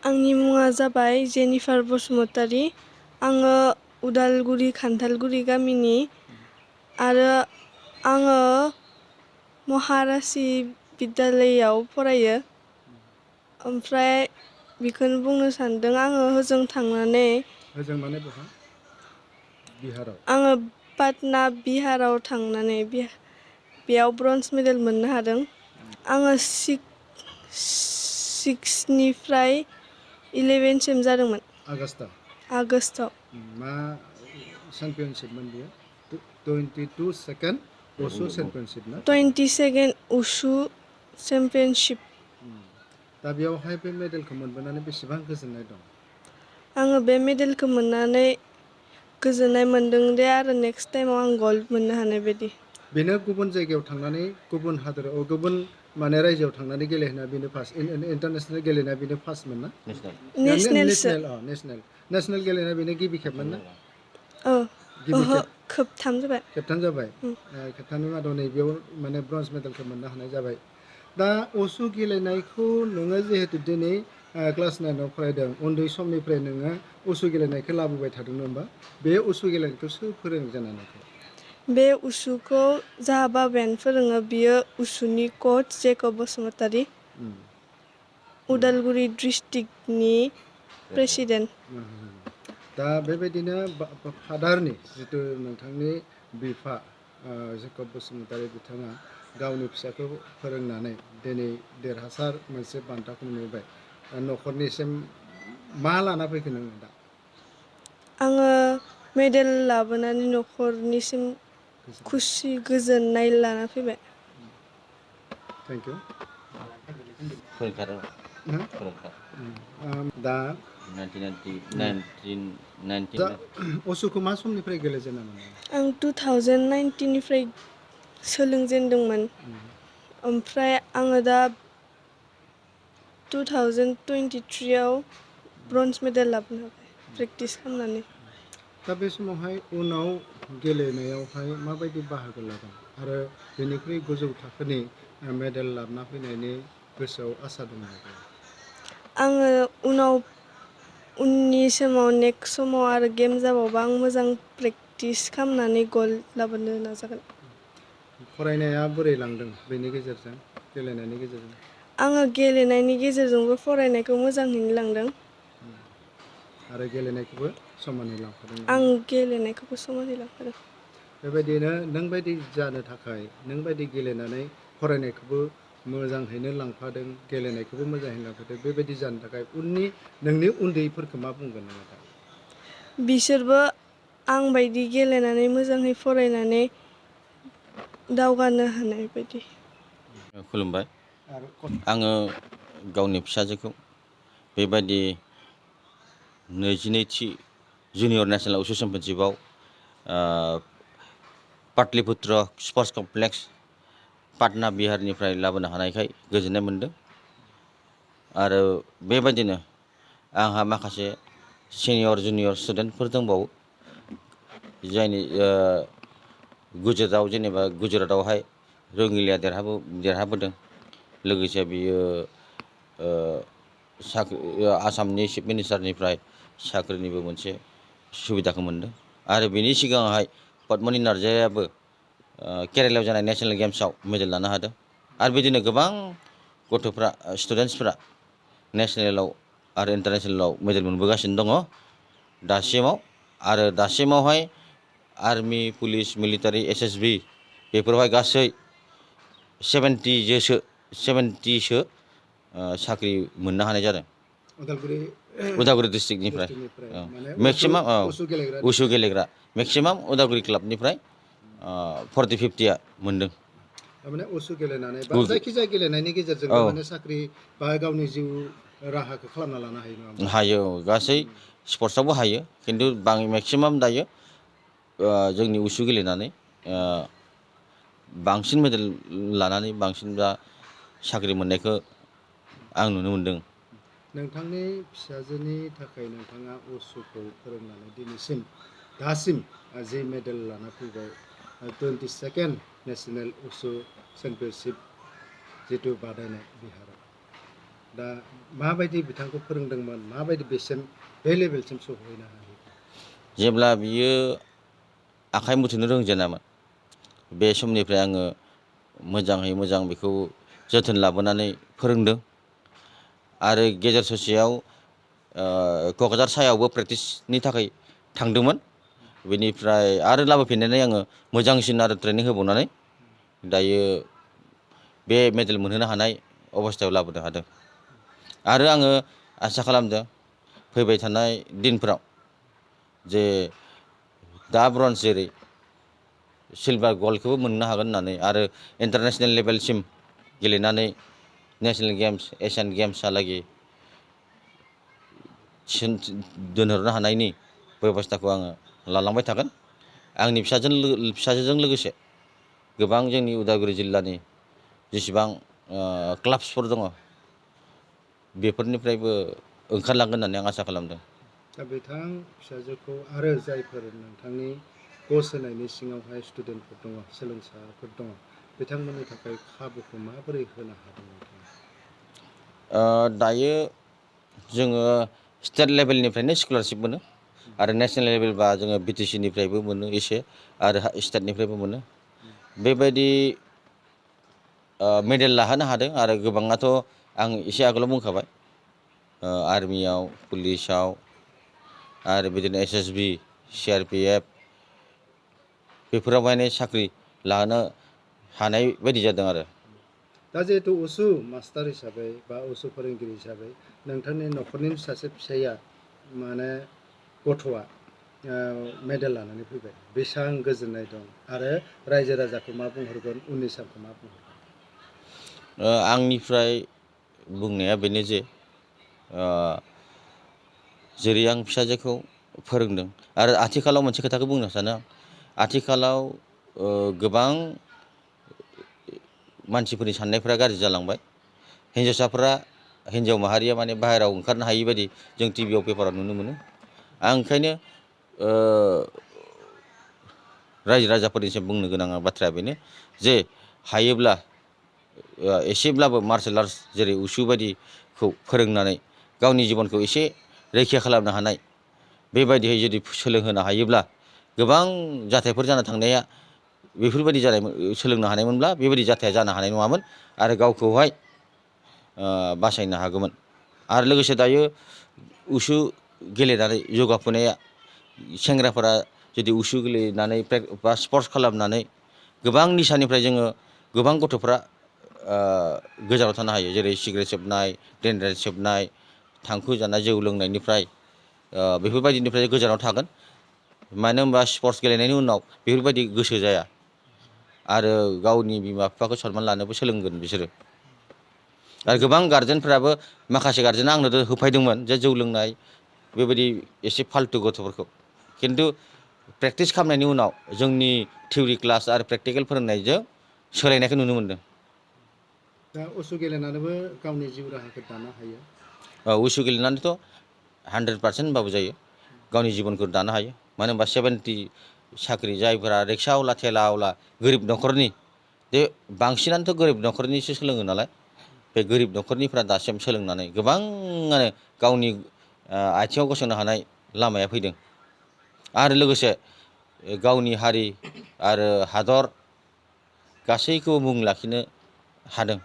आंनि मुङा जाबाय जेनिफार बसुमतारी। आङो उदालगुरि खान्थालगुरि गामिनि आरो आङो महारासि बिद्यालयाव फरायो। ओमफ्राय बेखौनो बुंनो सानदों आङो होजों थांनानै होजों माने बहा बिहाराव आङो पाटना बिहाराव थांनानै बेयाव ब्रन्ज मेडेल मोननो हादों। आङो सिक्सनिफ्राय 11सिम जादोंमोन। आगष्टआव मा चेम्पियनशिपमोन बियो 22 सेकेन्ड उसु चेम्पियनशिप ना 22nd उसु चेम्पियनशिप। दा बेयावहाय बे मेडेलखौ मोनबोनानै बेसेबां गोजोननाय दं? आङो बे मेडेलखौ मोननानै गोजोननाय मोनदों दे आरो नेक्स्ट टाइमाव आं गल्ड मोननो हानाय बायदि। बेनो गुबुन जायगायाव थांनानै गुबुन हादोराव गुबुन माने रायजोआव थांनानै गेलेहैना बेनो फार्स्ट इन्टारनेसनेल गेलेनाया बेनो फार्स्टमोन ना? नेसनेलसो नेसनेल गेलेनाया बेनो गिबि खेबमोन ना? गिबि ओहो खेब खेबथाम जाबाय। खेबथाम जाबाय। खेबथामनि मादाव नैबेयाव माने ब्रन्ज मेडेलखौ मोननो हानाय जाबाय। दा उसु गेलेनायखौ नोङो जिहेतु दिनै क्लास 9आव फरायदों उन्दै समनिफ्राय नोङो उसु गेलेनायखौ लाबोबाय थादों नङा होमबा? बे उसु गेलेनायखौ सोर फोरोङो जानानै? बे उसुखौ जाहा बाबायानो फोरोङो। बियो उसुनि कच जेकब बसुमतारी। उदालगुरि डिस्ट्रिक्टनि प्रेसिडेन्ट। दा बेबायदिनो फादारनि जिथु नोंथांनि बिफा जेकब बसुमतारी बिथाङा गावनि फिसाखौ फोरोंनानै दिनै देरहासार मोनसे बान्थाखौ मोनबाय। न'खरनिसिम मा लाना फैखो नोङो दा? आङो मेडेल लाबोनानै न'खरनिसिम खुसि गोजोननाय लाना फैबाय। Thank you. दा उसुखौ मा समनिफ्राय गेलेजेनामोन? आं 2019निफ्राय सोलोंजेनदोंमोन। ओमफ्राय आङो दा 2023आव ब्रन्ज मेडेल लाबोनो हाबाय प्रेक्टिस खालामनानै। दा बे समावहाय उनाव गेलेनायावहाय माबायदि बाहागो लागोन आरो बेनिख्रुइ गोजौ थाखोनि मेडेल लाबोना फैनायनि गोसोआव आसा दङ? आङो उननि समाव नेक्स्ट समाव आरो गेम जाबावबा आं मोजां प्रेक्टिस खालामनानै गल्ड लाबोनो नाजागोन। फरायनाया बोरै लांदों बेनि गेजेरजों गेलेनायनि गेजेरजों? आङो गेलेनायनि गेजेरजोंबो फरायनायखौ मोजाङैनो लांदों। आरो गेलेनायखौबो समानै लांफादों। आं गेलेनायखौबो समानै लांफादों। बेबायदिनो नोंबायदि जानो थाखाय नोंबायदि गेलेनानै फरायनायखौबो मोजाङैनो लांफादों गेलेनायखौबो मोजाङैनो लांफादों बेबायदि जानो थाखाय नोंनि उन्दैफोरखौ मा बुंगोन नोङो दा? बिसोरबो आंबायदि गेलेनानै मोजाङै फरायनानै दावगानो हानाय बायदि। खुलुमबाय। आङो गावनि फिसाजोखौ बेबायदि 22थि जुनियर नेसनेल उसु चेम्पियनशिपआव पाटलिपुत्र स्पर्ट्स कमप्लेक्स पाटना बिहारनिफ्राय लाबोनो हानायखाय गोजोननाय मोन्दों। आरो बेबायदिनो आंहा माखासे सिनियर जुनियर स्टुडेन्टफोर दंबावो जायनि गुजरातआवहाय रङिलाया देरहाबोदों। लोगोसे बियो आसामनि चिफ मिनिस्टारनिफ्राय साख्रिनिबो मोनसे सुबिदाखौ मोनदों। आरो बेनि सिगाङावहाय पद्मनि नार्जारियाबो केरेलायाव जानाय नेसनेल गेम्सआव मेडेल लानो हादों। आरो बिदिनो गोबां गथ'फ्रा स्टुडेन्टसफ्रा नेसनेलाव आरो इन्टारनेसनेलाव मेडेल मोनबोगासिनो दङ दासिमाव। आरो दासिमावहाय आर्मि पुलिस मिलिटारि SSB बेफोरावहाय गासै 70सो साख्रि मोननो हानाय जादों उदालगुरि डिस्ट्रिक्टनिफ्राय। मेक्सिमाम उसु गेलेग्रा मेक्सिमाम उदालगुरि क्लाबनिफ्राय 40-50आ मोनदों। थारमाने उसु गेलेनानै बा जायखिजाया गेलेनायनि गेजेरजोंबो माने साख्रि बा गावनि जिउ राहाखौ खालामना लानो हायो नङा होमबा? हायो गासै स्पर्ट्सआवबो हायो खिन्थु मेक्सिमाम दायो जोंनि उसु गेलेनानै बांसिन मेडेल लानानै बांसिन दा साख्रि मोननायखौ आं नुनो मोनदों। नोंथांनि फिसाजोनि थाखाय नोंथाङा उसुखौ फोरोंनानै दासिम जि मेडेल लाना फैबाय 22nd नेसनेल उसु चेम्पियनशिप जिथु बादायनाय बिहाराव दा माबायदि बिथांखौ फोरोंदोंमोन माबायदि बेसिम बे लेभेलसिम सौहैनो हायो जेब्ला बियो आखाइ मुथुनो रोंजेनामोन बे समनिफ्राय आङो मोजाङै मोजां बेखौ जोथोन लाबोनानै फोरोंदों आरो गेजेर ससेयाव क'क्राझार सायावबो प्रेक्टिसनि थाखाय थांदोंमोन बेनिफ्राय आरो लाबोफिननानै आङो मोजांसिन आरो ट्रेनिं होबावनानै दायो बे मेडेल मोनहोनो हानाय अबस्थायाव लाबोनो हादों आरो आङो आसा खालामदों फैबाय थानाय दिनफ्राव जे दा ब्रन्ज जेरै सिलभार गल्डखौबो मोननो हागोन होननानै आरो इन्टारनेसनेल लेभेलसिम गेलेनानै नेसनेल गेम्स एसियान गेम्सहालागै दोनहरनो हानायनि बेब'स्थाखौ आङो लालांबाय थागोन आंनि फिसाजोजों लोगोसे गोबां जोंनि उदालगुरि जिल्लानि जेसेबां क्लाब्सफोर दङ बेफोरनिफ्रायबो ओंखारलांगोन होननानै आं आसा खालामदों दा बिथां फिसाजोखौ आरो जायफोर नोंथांनि कच होनायनि सिङावहाय स्टुडेन्टफोर दङ सोलोंसाफोर दङ बिथांमोननि थाखाय खाबुखौ माबोरै होनो हादों नोंथाङा दायो जोङो स्टेट लेभेलनिफ्रायनो स्कलारशिप मोनो आरो नेसनेल लेभेलबा जोङो BTC-निफ्रायबो मोनो एसे आरो स्टेटनिफ्रायबो मोनो बेबायदि मेडेल लाहोनो हादों आरो गोबाङाथ' आं एसे आगोलाव बुंखाबाय आर्मियाव पुलिसाव आरो बिदिनो SSB CRPF बेफोराव माने साख्रि लानो हानाय बायदि जादों आरो दा जिहेतु उसु मास्टार हिसाबै बा उसु फोरोंगिरि हिसाबै नोंथांनि न'खरनि सासे फिसाया माने गथ'आ मेडेल लानानै फैबाय बेसेबां गोजोननाय दं आरो रायजो राजाखौ मा बुंहरगोन उननि सानखौ मा बुंहरगोन आंनिफ्राय बुंनाया बेनो जे जेरै आं फिसाजोखौ फोरोंदों आरो आथिखालाव मोनसे खोथाखौ बुंनो सानो आं आथिखालाव गोबां मानसिफोरनि साननायफ्रा गाज्रि जालांबाय हिन्जावसाफ्रा हिन्जाव माहारिया माने बाहेरायाव ओंखारनो हायि बायदि जों टिभियाव पेपाराव नुनो मोनो आं ओंखायनो रायजो राजाफोरनिसिम बुंनो गोनां बाथ्राया बेनो जे हायोब्ला एसेब्लाबो मार्शेल आर्ट्स जेरै उसु बायदिखौ फोरोंनानै गावनि जिबनखौ एसे रैखा खालामनो हानाय बेबायदियै जुदि सोलोंहोनो हायोब्ला गोबां जाथायफोर जानो थांनाया बेफोरबायदि जानाय सोलोंनो हानायमोनब्ला बेबायदि जाथाया जानो हानाय नङामोन आरो गावखौहाय बासायनो हागौमोन आरो लोगोसे दायो उसु गेलेनानै जौगाफुनाया सेंग्राफोरा जुदि उसु गेलेनानै बा स्पर्ट्स खालामनानै गोबां निसानिफ्राय जोङो गोबां गथ'फ्रा गोजानाव थानो हायो जेरै सिगारेट सोबनाय डेनड्राइट सोबनाय थांखु जानाय जौ लोंनायनिफ्राय बेफोरबायदिनिफ्राय गोजानाव थागोन मानो होनबा स्पर्ट्स गेलेनायनि उनाव बेफोरबायदि गोसो जाया आरो गावनि बिमा बिफाखौ सनमान लानोबो सोलोंगोन बिसोरो आरो गोबां गार्जेनफ्राबो माखासे गार्जेना आंनो होफायदोंमोन जे जौ लोंनाय बेबायदि एसे फाल्थु गथ'फोरखौ खिन्थु प्रेक्टिस खालामनायनि उनाव जोंनि थिउरि क्लास आरो प्रेक्टिकेल फोरोंनायजों सोलायनायखौ नुनो मोनदों दा उसु गेलेनानैबो गावनि जिउ राहाखौ दानो हायो उसु गेलेनानैथ' 100% होनबाबो जायो गावनि जिबनखौ दानो हायो मानो होनबा 70 साख्रि जायफोरा रिक्सा आवला थेला आवला गोरिब न'खरनि बे बांसिनानोथ' गोरिब न'खरनिसो सोलोङो नालाय बे गोरिब न'खरनिफ्रा दासिम सोलोंनानै गोबाङानो गावनि आथिङाव गसंनो हानाय लामाया फैदों आरो लोगोसे गावनि हारि आरो हादर गासैखौबो मुं लाखिनो हादों